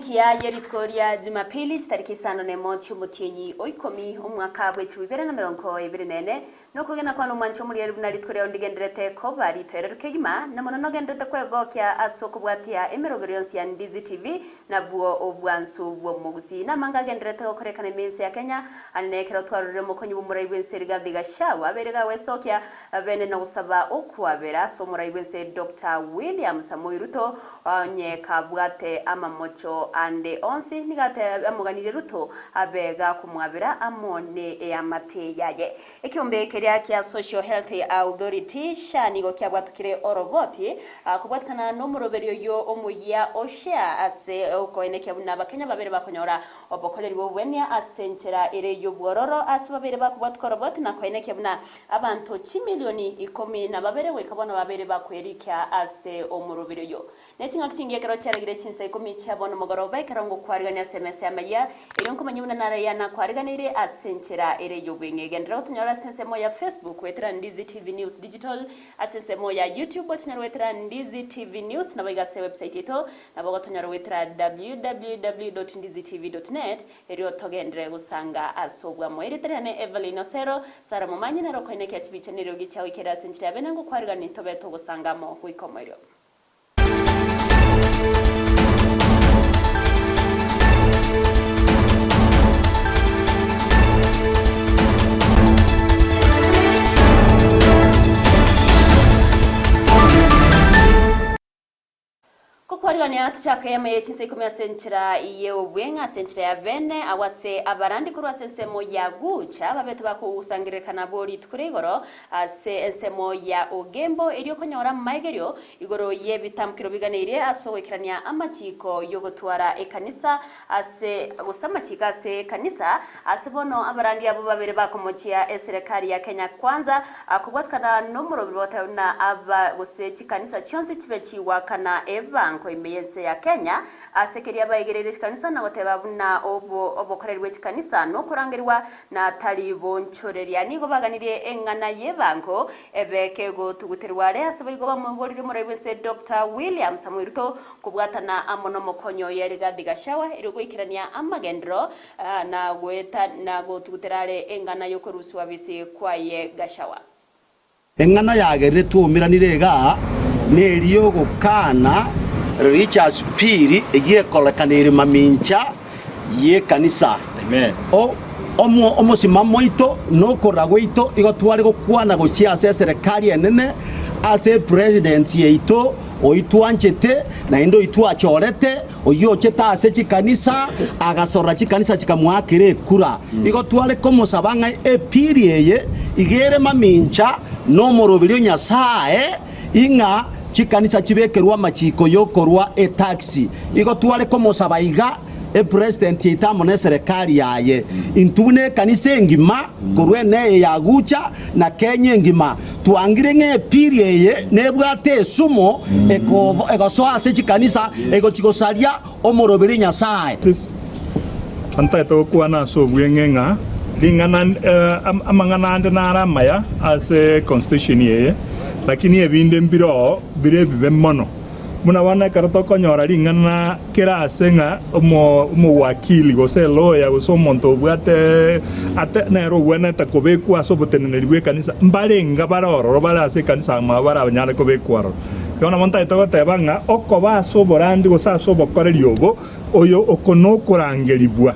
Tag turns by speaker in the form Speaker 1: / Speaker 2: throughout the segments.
Speaker 1: Enkiya ye rituko ria Jumapili chitariki isano nemo chi'omotienyi o ikomi omwaka bwe chilifu ibere na merongo ebere nene, Nokogena kwane omwanche omorigereria buna rituko riao ndigendererete koba ritoereru kegima, na mono nogendererete kwegokia ase okobwatia emerobero yonsi ya Ndizi TV nabwo obwansu bw'omogusii. Namanga agendererete gokorekana ime ense ya Kenya, ande nekero twarorire omokonyi bw'omorai bw'ense Rigathi Gachagua abeire gagwesokia bene nogosaba okwabera ase omorai bw'ense Doctor William Samoei Ruto onye kabwate amamocho ande onsi nigo amoganirie Ruto abe gakomwabera amo ne eamate yaye. Ekeombe keria kia Social Health Authority, SHA, nigo kiabwatokire oroboti kobwatikana nomoroberio oyio omoyia o SHA ase okoenekia buna abakenya babere bakonyora obokoreri bw'obobwenia ase enchera ere y'obwororo ase babere bakobwatoka oroboti na koenekia buna abanto chimilioni ikomi na babere goika bono babere bakwerikia ase omoroberio oyio. Ne ching'aki chingiya ekero chiaragire chinsa ikomi chia bono mogoroba, ekero ngokwarigania ase emesa y'amayia, erio nkomanya buna nare aya nakwariganeire ase enchera ere y'obweng'e. Genderera gotonyora ase ensemo ya Facebook goetera Ndizi TV News Digital, ase ensemo ya YouTube otonyore goetera Ndizi TV News, naboigo ase ewebsite yaito nabo ogotonyora goetera www.ndizitv.net, erio togenderere gosanga ase obwamo. Erieta riane Evelyn Osero, Sarah Momanyi nere okoenekia chibicha neriogi chiagoikera ase enchera ya bene ngokwarigania tobe togosanga amo goika omoerio. Gokwarigania tochake eyemo ye chinsa ikomi ase enchera y'obweng'e ase enchera ya bene, agwo ase abarandi korwa ase ensemo ya Gucha babete bakogusangererekana abwo rituko ria igoro ase ensemo ya Ogembo, erio konyora amaigerio Igoro y'ebitamkero biganeirie ase ogoikerania amachiiko y'ogotwara ekanisa ase gose amachiiko ase ekanisa ase bono abarandia abwo babere bakomochia eserekari ya Kenya Kwanza kobwatikana nomorobiri bogoteba buna aba gose chikanisa chionsi chibe chigwakana ebango ime y'ense ya Kenya ase keria baigereire chikanisa na goteba buna obo obokoreri bwe chikanisa nokorangerigwa na tari bonchoreria. Nigo baganirie eng'ana y'ebango Ebe kegotuguterwa are ase boigo bamoborerie omorai bw'ense Doctor William Samoei Ruto kobwatana amo nomokonyi oye Rigathi Gachagua erio goikerania amagenderero na goeta na gotugutera are eng'ana yokorusiwa bisi kwaye Gachagua.
Speaker 2: Eng'ana yagerire twaumeranire igaa neri y'ogokana Religious Bill eyio ekorekana ere mamincha y'ekanisa. O omo omosimamo oito na okorora gwaito igo tware gokwana gochia ase eserekari enene, ase epresidency yaito, oyio twanchete, naende oyio twachorete, oyio ochete ase chikanisa, agasorora chikanisa chikamoakera ekura. Igo tware komosaba ng'a epiri eye iga ere mamincha na omoroberi o Nyasae, ing'a chikanisa chibekerwe amachiko y'okorua etax. Igo tware komosaba iga epresident yaito amo neserekari yaye, intwe buna ekanisa engima korwa eneye ya Gucha na Kenya engima, twangire ng'a epiri eye nebwate esumo egosoa ase chikanisa egochi gosaria omoroberi Nyasae.
Speaker 3: Ntagete gokwana ase obweng'e ng'a ring'ana amang'ana ande nare amaya ase constitution eye, lakini ebinde mbire oo bire ebibe mono. Buna bono ekero tokonyora ring'ana kera ase ng'a omo omowakili gose elawyer gose omonto obwate ate nere ogwenerete kobekwa ase oboteneneri bw'ekanisa, mbarenga bare ororo bare ase ekanisa amo baranyare kobekwa ororo. Igo nabo ntagete goteba ng'a okoba ase oborandi gose ase obokoreri obo, oyo oko nokorangerigwa.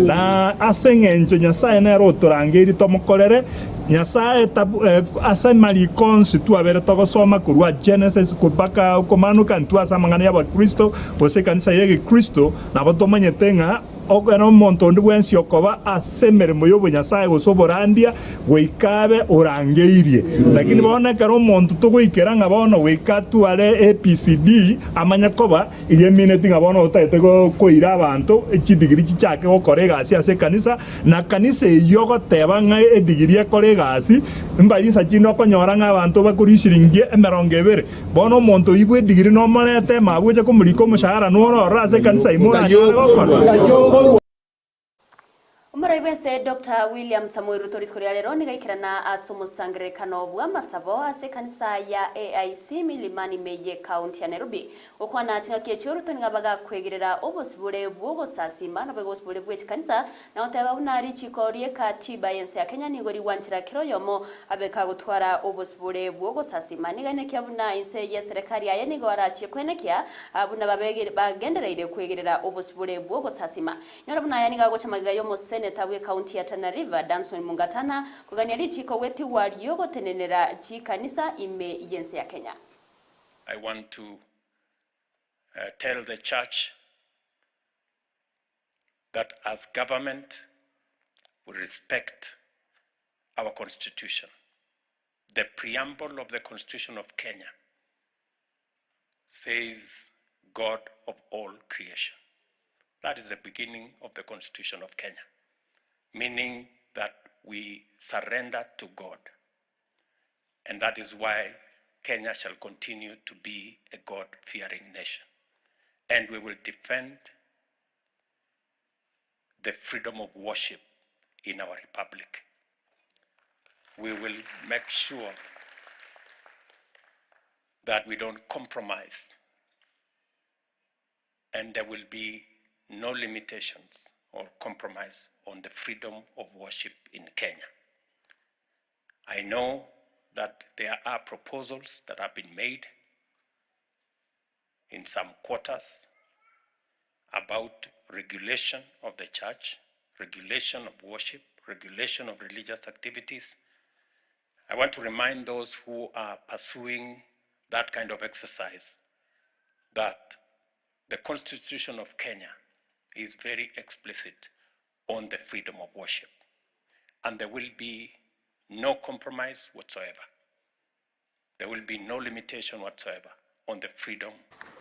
Speaker 3: Na ase engencho Nyasae nere otorangeirie tomokorere, Nyasae tabu, eh, ase amariko onsi twabere togosoma korwa Genesis mpaka okomanuka intwe ase amang'ana y'Abakristo gose ekanisa y'Egekristo, nabo tomanyete ng'a Ekero omonto onde bwensi okoba ase emeremo y'obonyasae gose oborandia, goika abe orangeirie. Lakini bono ekero omonto togoikera ng'a bono goika atware APCD amanye koba, iga emineti ng'a bono otagete koira abanto chidigiri chichake gokora egasi ase ekanisa, na kanisa eyio ogoteba ng'a edigiri ekore egasi, mbarinsa chinde okonyora ng'a abanto bakorwa eshiringi emerongo ebere. Bono omonto oyio bw'edigiri nomorete emabu oche komorika omoshahara noro ororo ase ekanisa ime oranyare gokora.
Speaker 1: Omorai bw'ense Doctor William Samoei Ruto rituko ria rero nigo aikerana ase omosangererekano bw'amasabo ase ekanisa ya AIC Milimani ime y'ecounty ya Nairobi. Gokwana chingaki echio Ruto nigo abagakwegerera obosibore bw'ogosasima naboigo obosibore bw'echikanisa na goteba buna richiko ri'ekatiba y'ense ya Kenya nigo rigwanchera kera oyomo abe kagotwara obosibore bw'ogosasima. Nigo ainekia buna inse y'eserekari yaye nigo arachie koenekia buna bagendereire kwegerera obosibore bw'ogosasima. Nyora buna aya nigo agocha magega y'omoseneta bw'ecounty ya Tana River, Danson Mungatana, kogania richiiko gwetigwa riogotenenera chikanisa ime y'ense ya Kenya.
Speaker 4: I want to tell the church that as government we respect our constitution. The preamble of the constitution of Kenya says God of all creation. That is the beginning of the constitution of Kenya, meaning that we surrender to God. And that is why Kenya shall continue to be a God-fearing nation. And we will defend the freedom of worship in our republic. We will make sure that we don't compromise and there will be no limitations or compromise on the freedom of worship in Kenya. I know that there are proposals that have been made in some quarters about regulation of the church, regulation of worship, regulation of religious activities. I want to remind those who are pursuing that kind of exercise that the Constitution of Kenya is very explicit on the freedom of worship, and there will be no compromise whatsoever. There will be no limitation whatsoever on the freedom.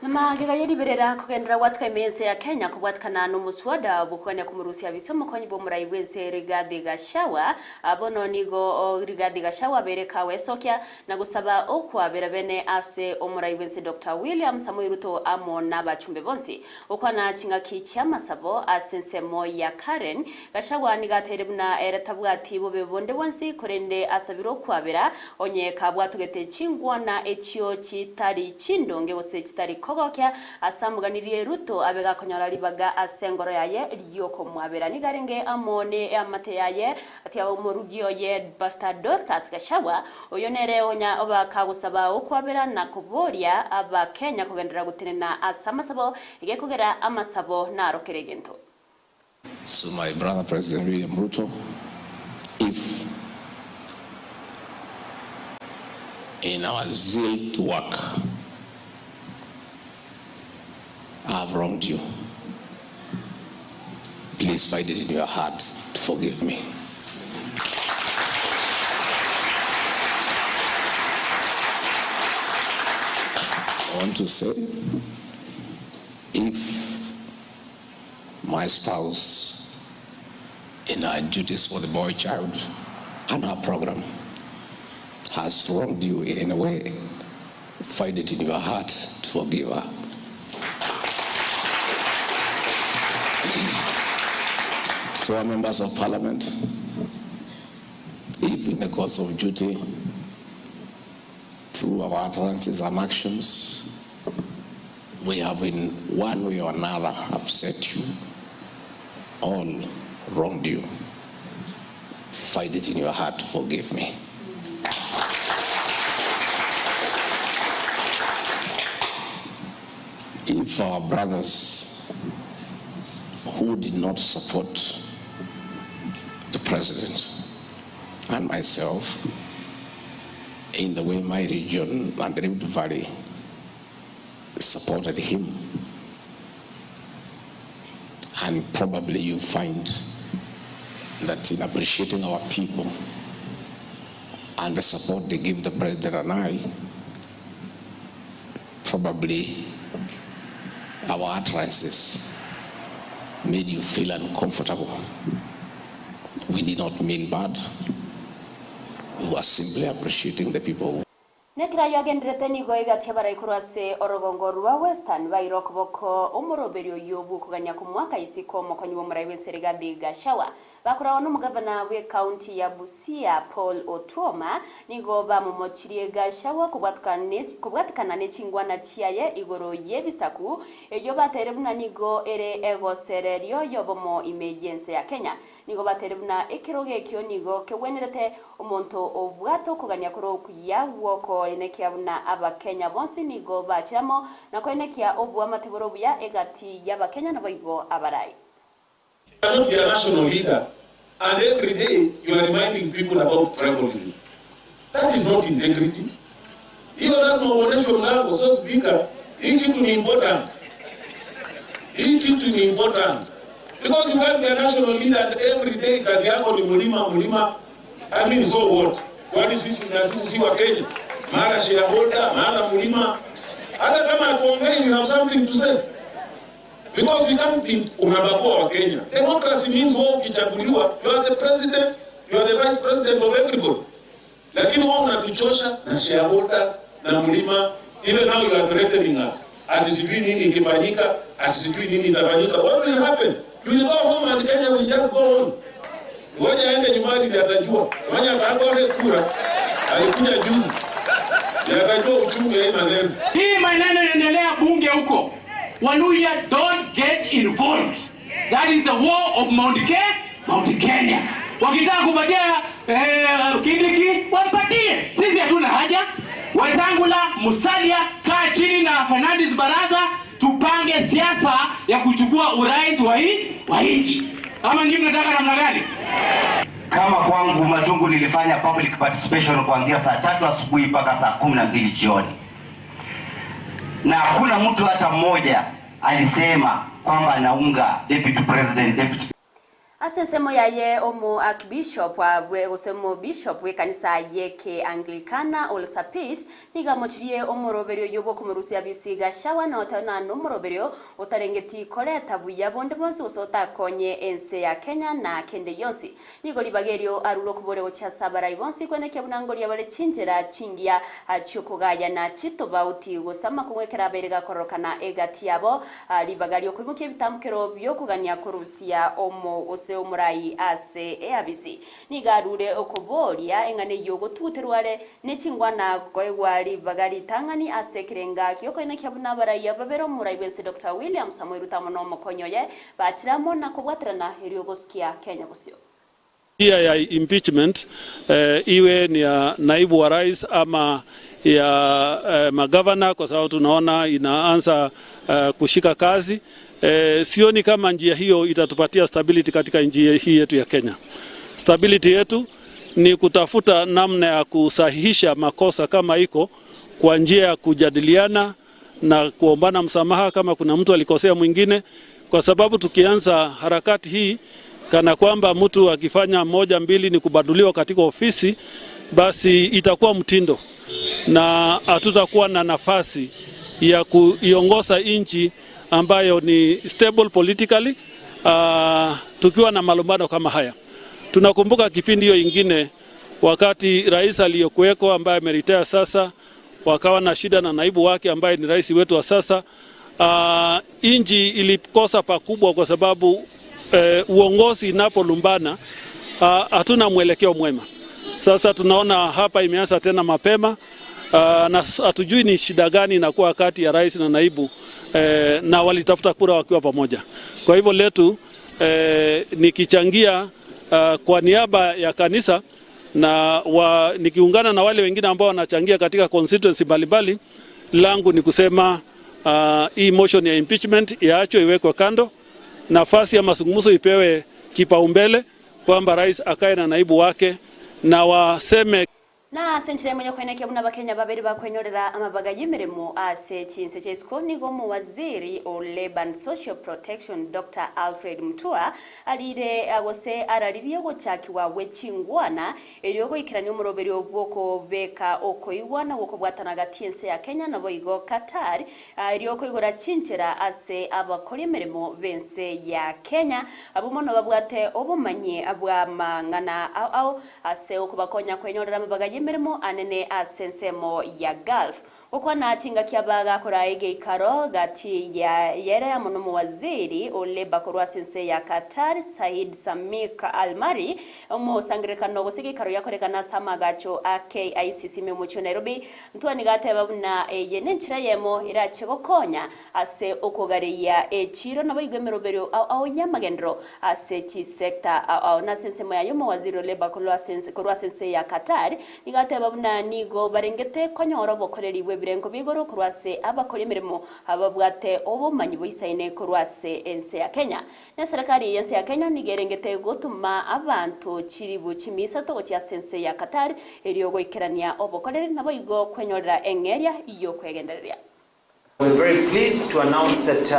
Speaker 1: Namagega yeriberera kogendera gwatika ime ya Kenya kobwatikana n'omuswada bw'okogania komorusia biso omokonyi bw'omorai bw'ense Rigathi Gachagua bono nigo Rigathi Gachagua abere kawesokia na gosaba okwabera bene ase omorai bw'ense Dr. William Samoei Ruto amo n'abachumbe bonsi okwana chingaki chi'amasabo ase ensemo ya Karen Gachagua nigo ateire buna ere tabwati bobe bonde bwonsi korende asabire okwabera onye kabwatogete chingwana echio chitari chindonge gose chitari kogokia asamuganirie Ruto abe gakonyora ribaga ase engoro yaye riokomwabera nigarenge amone amate yaye ati omorugi oye Pastor Dorcas Gachagua oyo nere onya oba kagosaba okwabera na koboria abakenya kogendera gutenena ase amasabo egekogera amasabo narokere egento.
Speaker 5: So my brother President William Ruto, if in our zeal to work I have wronged you, please find it in your heart to forgive me. I want to say, if my spouse in our duties for the boy child and our program has wronged you in any way, find it in your heart to forgive her. To our members of parliament, if in the course of duty, through our utterances and actions, we have in one way or another upset you, all wronged you, find it in your heart to forgive me. If our brothers who did not support the president and myself in the way my region and the Rift Valley supported him, and probably you find that in appreciating our people and the support they give the president and I, probably our utterances made you feel uncomfortable. We did not mean bad. We were simply appreciating the people.
Speaker 1: Nekira yagenderete nigo igatia baraikuru ase orogongo rwa Western bairo koboko omoroberi oyo bwokogania komwaka isiko omokonyi bw'omorai bw'ense Rigathi Gachagua. Bakoragwa nomogavana bw'ecounty ya Busia Paul Otuoma nigo bamomochirie Gachagua kobwatikana nechingwana chiaye igoro y'ebisaku eyio bateire buna nigo ere egosererio y'obomo ime y'ense ya Kenya. Nigo bateire buna ekerogo ekio nigo kegwenerete omonto obwate okogania kore okuya gw'okoenekia buna Abakenya bonsi nigo bachiramo na koenekia oboamate bore obuya egati y'Abakenya naboigo abarai.
Speaker 6: Cannot be a national leader and every day you are reminding people about tribalism. That is not integrity. Hiyo lazima uoneshwe mlango. So Speaker, hii kitu ni important. Hii kitu ni important. Because you can't be a national leader and every day kazi yako ni mlima mlima. I mean, so what? Kwani sisi na sisi si Wakenya? Mara shareholder, mara mlima. Hata kama hatuongei, you have something to say. Because we can't be unabagua Wakenya. Democracy means wewe ukichaguliwa, you are the president, you are the vice president of everybody. Lakini wewe unatuchosha na shareholders na mlima, even now you are threatening us. Ati sijui nini ikifanyika, ati sijui nini itafanyika. What will happen? You will go home and Kenya will just go on. Ngoja aende nyumbani ndiye atajua. Ngoja atakwake kura. Alikuja juzi. Ndiye atajua uchungu ya hii maneno.
Speaker 7: Hii maneno inaendelea bunge huko. Waluhya, don't get involved. That is the war of Mount Kenya. Wakitaka kupatia Kindiki wampatie, sisi hatuna haja. Wetangula, Musalia, kaa chini na Fernandes Baraza, tupange siasa ya kuchukua urais wa hii wa nchi. Ama nyinyi mnataka namna gani?
Speaker 8: Kama kwangu Matungu nilifanya public participation kuanzia saa 3 asubuhi mpaka saa 12 jioni, na hakuna mtu hata mmoja alisema kwamba anaunga deputy president, deputy
Speaker 1: Ase ensemo yaye omo archbishop wabwe gose omo bishop bw'ekanisa yeke Anglicana Ole Sapit nigo amochirie omoroberio oyo bw'okomorusia bisi Gachagua na nomoroberio otarengeti koreta buya bonde bonsi gose otakonye ense ya Kenya na kende yonsi. Nigo ribaga erio arure okobore gochia ase abarai bonsi kwenekia buna ngoria bare chinchera chingiya chiokogayana chitobauti gose amakong'u ekero abeire gakororokana egati yabo ribaga riokoimokia ebitamokero biokogania korusia omo gose omorai ase eabisi. Nigo arure okoboria eng'ana eyio ogotuguterwa nechingwana koegwa ribaga ritang'ani ase ekerenga giokoenekia buna abarai babere omorai bwense Dr. William Samoei Ruto amo na omokonyi oye bachiramo na kobwaterana erio gosikia Kenya bosio.
Speaker 9: Njia ya impeachment iwe ni ya naibu wa rais ama ya magavana, kwa sababu tunaona inaanza kushika kazi. Sioni kama njia hiyo itatupatia stability katika nchi hii yetu ya Kenya. Stability yetu ni kutafuta namna ya kusahihisha makosa kama iko kwa njia ya kujadiliana na kuombana msamaha kama kuna mtu alikosea mwingine, kwa sababu tukianza harakati hii kana kwamba mtu akifanya moja mbili ni kubaduliwa katika ofisi, basi itakuwa mtindo na hatutakuwa na nafasi ya kuiongoza nchi ambayo ni stable politically, tukiwa na malumbano kama haya. Tunakumbuka kipindi hiyo ingine wakati rais aliyokuweko ambaye ameritaya sasa, wakawa na shida na naibu wake ambaye ni rais wetu wa sasa. Nchi ilikosa pakubwa kwa sababu uongozi inapolumbana hatuna mwelekeo mwema. Sasa tunaona hapa imeanza tena mapema, na hatujui ni shida gani inakuwa kati ya rais na naibu, na walitafuta kura wakiwa pamoja. Kwa hivyo letu nikichangia kwa niaba ya kanisa na nikiungana na wale wengine ambao wanachangia katika constituency mbalimbali, langu ni kusema hii motion ya impeachment iachwe iwekwe kando, nafasi ya mazungumzo ipewe kipaumbele, kwamba rais akae na naibu wake na waseme.
Speaker 1: Na senchire mwenye kweneke buna Bakenya babere bakwenyorera amabaga y'imirimo ase chinse chesiko nigo mu waziri o Labor and Social Protection Dr. Alfred Mutua arire agose araririe gochakiwa we chingwana erio goikerania omoroberio bwokobeka okoigwana gokobwatana gati ense ya Kenya nabo igo Qatar erio koigora chinchera ase abakora emirimo bense ya Kenya abo mono babwate obomanyi bwa mang'ana ao ase okubakonya kwenyorera amabaga y'imirimo anene ase ensemo ya Gulf. Gokwana chingaki abagakora egeikaro gati ya yere amo nomowaziri o Labour korwa ase ense ya Qatar Said Samik Al Marri omosangererekano gose egeikaro giakorekana ase amagacho a KICC ime omochie o Nairobi Ntwani nigo ateba buna eye nenchera eyemo erache gokonya ase okogareia echiiro naboigo emeroberio ao ao y'amagenderero ase chisector ao ao. Nase ensemo yaye omowaziri o Labour korwa ase korwa ase ense ya Qatar nigo ateba buna nigo barengete konyora obokoreri bw'ebirengo bia igoro korwa ase abakori emeremo ababwate obomanyi boisaine korwa ase ense ya Kenya. Na eserekari y'ense ya Kenya nigo erengete gotoma abanto chiribu chimia isato gochia ase ense ya Qatar erio goikerania obokoreri naboigo kwenyorera eng'eria y'okwegendereria.
Speaker 10: We're very pleased to announce that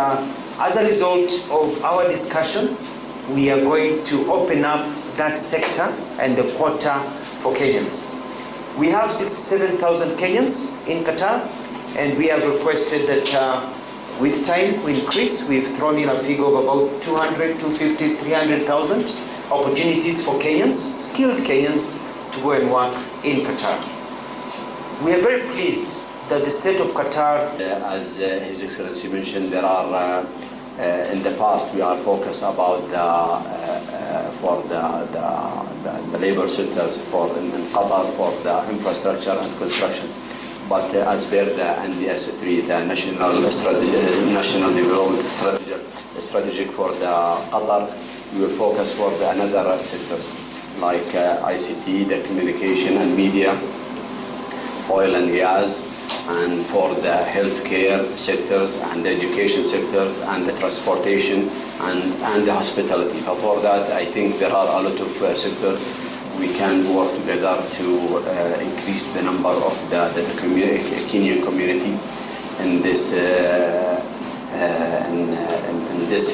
Speaker 10: as a result of our discussion, we are going to open up that sector and the quota for Kenyans. We have 67,000 Kenyans in Qatar, and we have requested that with time we increase. We've thrown in a figure of about 200, 250, 300,000 opportunities for Kenyans, skilled Kenyans, to go and work in Qatar. We are very pleased that the state of Qatar
Speaker 11: As His Excellency mentioned, there are in the past we are focused about the for the labor sectors for in Qatar for the infrastructure and construction. But as per the NDS3, the National Strategy, National Development Strategy, strategic for the Qatar, we will focus for the another sectors like ICT, the communication and media, oil and gas, and for the healthcare sectors and the education sectors and the transportation and the hospitality. But for that, I think there are a lot of sectors we can work together to increase the number of the Kenyan community in this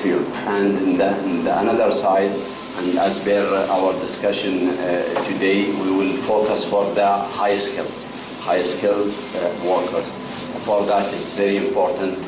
Speaker 11: field. And in the another side, and as per our discussion today, we will focus for the high skills workers. For that, it's very important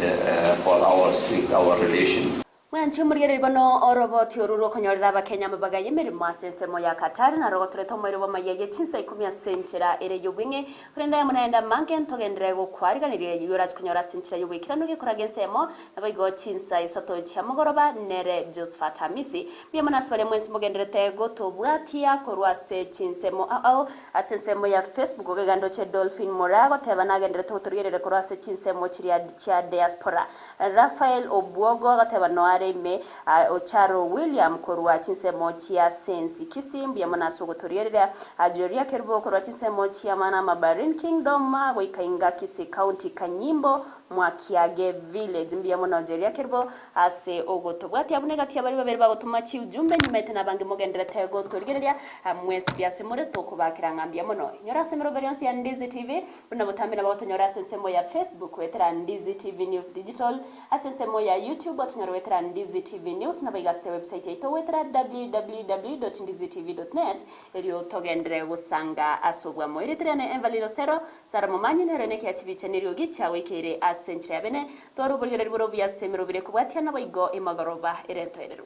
Speaker 11: for our strength, our relation.
Speaker 1: Mwanchi omorigereri bono oroboti oru rokonyorera abakenya amabaga y'emerimo ase ensemo ya Qatar na rogotoreta omoerio bw'amayia chinsa 10 ase enchera ere y'obweng'e korenda yamo naenda mange ntogenderere gokwariganiria yorachi konyora ase enchera y'obwekirano gekoraga ensemo naboigo chinsa 3 chia mogoroba nere Josephat Hamisi mbuya ase baria mwensi mogenderete gotobwatia korwa ase chinsemo ao ase ensemo ya Facebook ogegando che Dolphin Morago teba nagenderete gotorigerere korwa ase chinsemo chiria chia diaspora. Rafael Obwogo agateba noare ime Ocharo William korwa chinsemo chia Sensi Kisii mbuya mono ase ogotorigerera. Ajoria Kerubo korwa chinsemo chia Mana Mabarin Kingdom goika inga Kisii County Kanyimbo Mwakiage Village mbuya mono Jeria Kerubo ase ogotobwatia abune gati abari babere bagotuma chiujumbe nyumete nabange mogenderete gotorigereria mwesi biase more tokobakira ng'ambia mono nyora ase emeroberi yonsi ya Ndizi TV buna botambe na bagotonyora ase ensemo ya Facebook wetera Ndizi TV News Digital, ase ensemo ya YouTube otonyora wetera Ndizi TV News, nabo ase website yaito wetera www.ndizitv.net erio togendere gosanga ase obwamo ereterane Envalino Sero Sara Momanyi nero nekia chibicha nerio gicha wikeire ase enchera ya bene twara oborigereri boro buya ase emerobere kobwatia nabo igo emagoroba eretoereru.